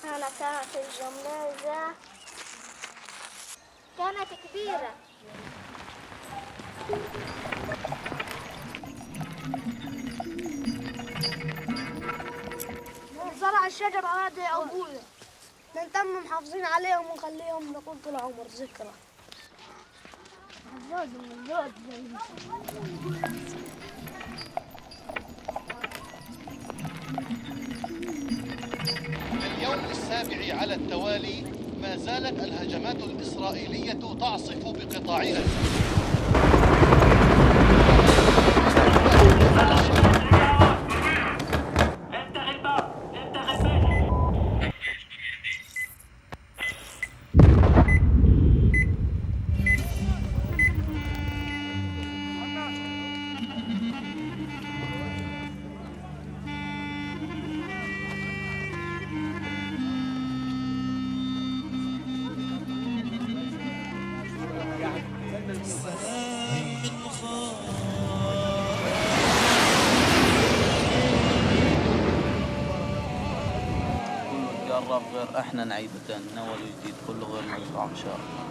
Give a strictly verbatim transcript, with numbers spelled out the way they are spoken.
أنا كانت الجميزة كانت كبيرة. زرع الشجر هذا أبويا. نهتم محافظين عليهم ونخليهم نقول طول عمر ذكرى. لليوم السابع على التوالي، ما زالت الهجمات الإسرائيلية تعصف بقطاع غزة. كله تقرب غير احنا نعيد تاني من اول وجديد، كله غير مزروع ان شاء الله.